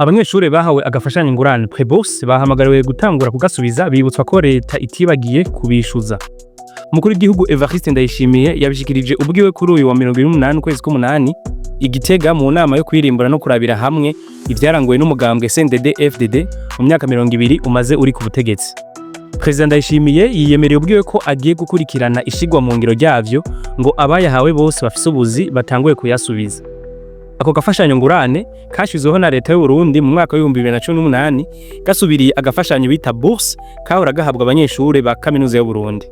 Abanyeshure bahawe agafashanyo ngurane prêt-bourse bahamagariwe gutangura kugasubiza, bibutswa ko leta itibagiye kubishuza. Umukuru w'igihugu Evariste Ndayishimiye yabishikirije ubwiwe kuri uyu wa 28 ukwezi k'umunani i Gitega, mu nama yo kwirimbura no kurabira hamwe ivyaranguwe n'umugambwe CNDD FDD mu myaka 20 umaze uri ku butegetsi. Perezida Ndayishimiye yiyemereye ubwiwe ko agiye gukurikirana ishigwa mu ngiro ryavyo, ngo abayahawe bose bafise ubuzi batanguye kuyasubiza. Ako gafashanyo ngurane kashizweho na leta y'u Burundi mu mwaka w'2018, gasubiriye agafashanyo bita bourse kahora gahabwa abanyeshure ba kaminuza y'u Burundi.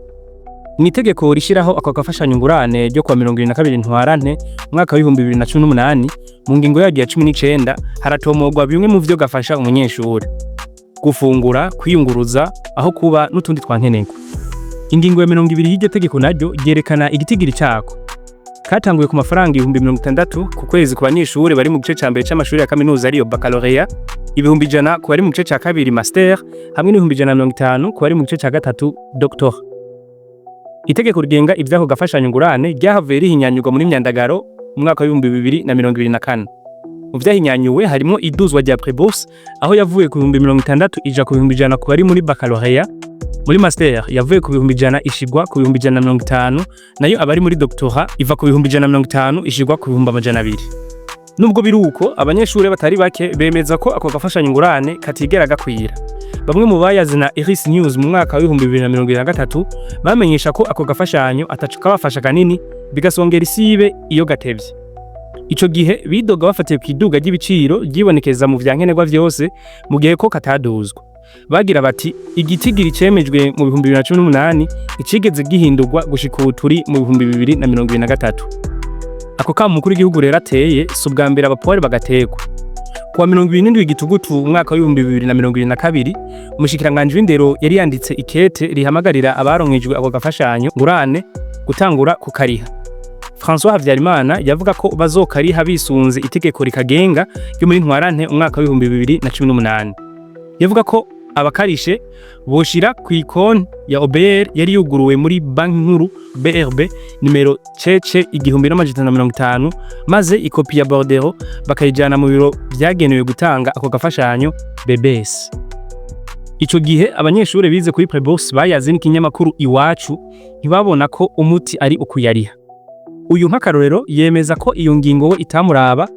Mw'itegeko rishiraho ako gafashanyo ngurane ryo kuwa 22 Ntwarante umwaka w'2018, mu ngingo yaryo ya 19, haratomogwa bimwe mu vyo gafasha umunyeshure: gufungura, kwiyunguruza, aho kuba n'utundi twankenerwa. Ingingo ya 20 y'iryo tegeko naryo ryerekana igitigiri cako. Katanguye ku mafaranga 60.000 ku kwezi ku banyeshure bari mu gice ca mbere c'amashuri ya kaminuza, ariyo baccalauréat, 100.000 ku bari mu gice ca kabiri, master, hamwe n'150.000 ku bari mu gice ca gatatu, doctorat. Itegeko rigenga ivy'ako gafashanyo ngurane ryahavuye rihinyanyurwa muri Myandagaro mu mwaka w'2024. Mu vyahinyanyuwe harimwo iduzwa rya prêt-bourse, aho yavuye ku 60.000 ija ku 100.000 ku bari muri baccalauréat. Muri master yavuye ku 100.000 ishigwa ku 150.000, nayo abari muri doctorat iva ku 150.000 ishigwa ku 200.000. Nubwo biri uko, abanyeshure batari bake bemeza ko ako gafashanyo ngurane katigera gakwira. Bamwe mu bayazi na Iris News mu mwaka w'2023 bamenyesha ko ako gafashanyo ataco kabafasha kanini, bigasongera isibe iyo gatevye. Ico gihe bidoga bafatiye ku iduga ry'ibiciro ryibonekeza mu vyankenerwa vyose, mu gihe ko kataduzwa. Bagira bati: "Igitigiri cemejwe mu 2018 icigeze gihindurwa gushika ubu turi mu 2023." Ako kamo umukuru w'igihugu rero ateye, si ubwa mbere abapore bagategwa. Kuwa 27 Gitugutu umwaka w'2022, umushikiranganji w'indero yari yanditse ikete rihamagarira abaronkejwe ako gafashanyo ngurane gutangura kukariha. François Habyarimana yavuga ko bazokariha bisunze itegeko rikagenga ryo muri Ntwarante umwaka w'2018. Yavuga ko abakarishe boshira ku ikonti ya OBR yari yuguruwe muri Banki Nkuru BRB, nimero CC 1550, maze ikopi ya bordereau bakayijana mu biro vyagenewe gutanga ako gafashanyo, BBS. Ico gihe abanyeshure bize kuri prêt-bourse bayaze n'ikinyamakuru Iwacu ntibabona ko umuti ari ukuyariha. Uyu nk'akarorero yemeza ko iyo ngingo we itamuraba,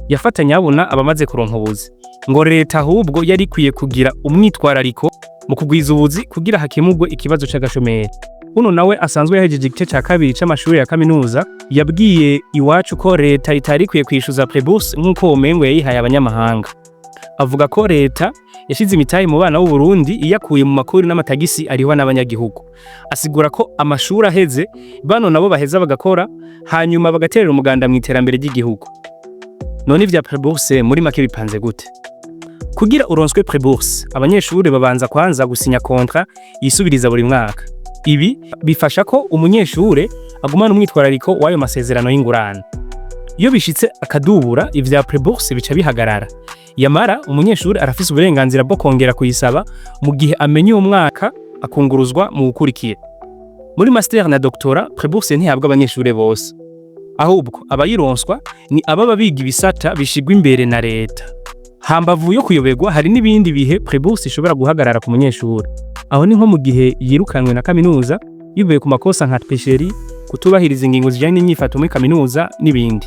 yafatanya abona abamaze kuronka ubuzi. Ngo leta ahubwo yari ikwiye kugira umwitwarariko mu kugwiza ubuzi kugira hakemurwe ikibazo c'agashomeri. Uno nawe asanzwe yahejeje igice ca kabiri c'amashuri ya kaminuza yabwiye Iwacu ko leta itari ikwiye kwishuza prêt-bourse nk'uko womengo yayihaye abanyamahanga. Avuga ko leta yashize imitahe mu bana b'u Burundi iyakuye mu makori n'amatagisi arihwa n'abanyagihugu. Asigura ko amashuri aheze bano nabo baheza bagakora, hanyuma bagaterera umuganda mu iterambere ry'igihugu. None ivya prêt-bourse muri make bipanze gute? Kugira uronswe prêt-bourse, abanyeshuri babanza kwanza gusinya contrat yisubiriza buri mwaka. Ibi bifasha ko umunyeshure agumana umwitwarariko w'ayo masezerano y'ingurane. Iyo bishitse akadubura, ivya prêt-bourse bica bihagarara. Yamara umunyeshuri arafise uburenganzira bwo kongera kuyisaba mu gihe amenye uwo mwaka, akunguruzwa mu gukurikira. Muri master na doctorat, prêt-bourse ntihabwa abanyeshure bose. Ahubwo abayironswa ni ababa biga ibisata bishigwa imbere na leta. Hambavu yo kuyoberwa, hari n'ibindi bihe prêt-bourse ishobora guhagarara ku munyeshuri. Aho ni nko mu gihe yirukanwe na kaminuza bivuye ku makosa nka tricherie, kutubahiriza ingingo zijanye n'inyifato muri kaminuza n'ibindi.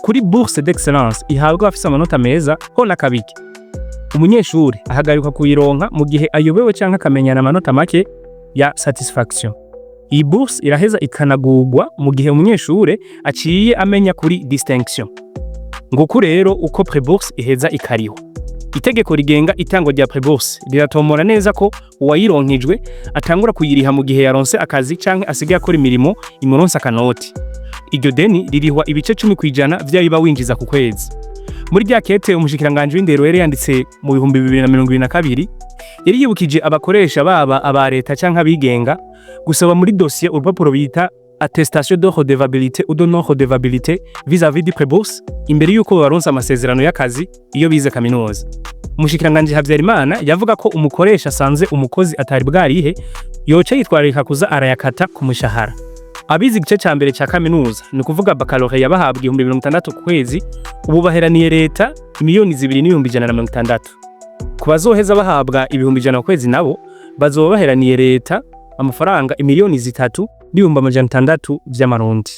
Kuri bourse d'excellence ihabwa abafise amanota meza ho n'akabike. Umunyeshuri ahagarikwa kuyironka mu gihe ayobewe canke akamenyana amanota make ya satisfaction. Iyi bourse iraheza ikanagurwa mu gihe umunyeshure aciye amenya kuri distinction. Nguku rero uko prêt-bourse iheza ikarihwa. Itegeko rigenga itangwa rya prêt-bourse riratomora neza ko uwayironkejwe atangura kuyiriha mu gihe yaronse akazi canke asigaye akora imirimo imuronsa akanoti. Iryo deni ririhwa ibice 10% vy'ayo winjiza ku kwezi. Muri rya kete umushikiranganji w'indero yari yanditse mu 2022, yari yibukije abakoresha, baba aba leta canke abigenga, gusaba muri dosiye urupapuro bita attestation de redevabilité ou de non redevabilité vis-à-vis du prêt-bourse imbere yuko babaronsa amasezerano y'akazi iyo bize kaminuza. Umushikiranganji Habyarimana yavuga ko umukoresha asanze umukozi atari bwarihe yoca yitwararika kuza arayakata ku mushahara. Abize igice ca mbere ca kaminuza, ni ukuvuga baccalauréat, bahabwa 60.000 ku kwezi, ubu baheraniye leta 2.160.000. Ku bazoheza bahabwa 100.000 ku kwezi, nabo bazoba baheraniye leta amafaranga 3.600.000 vy'amarundi.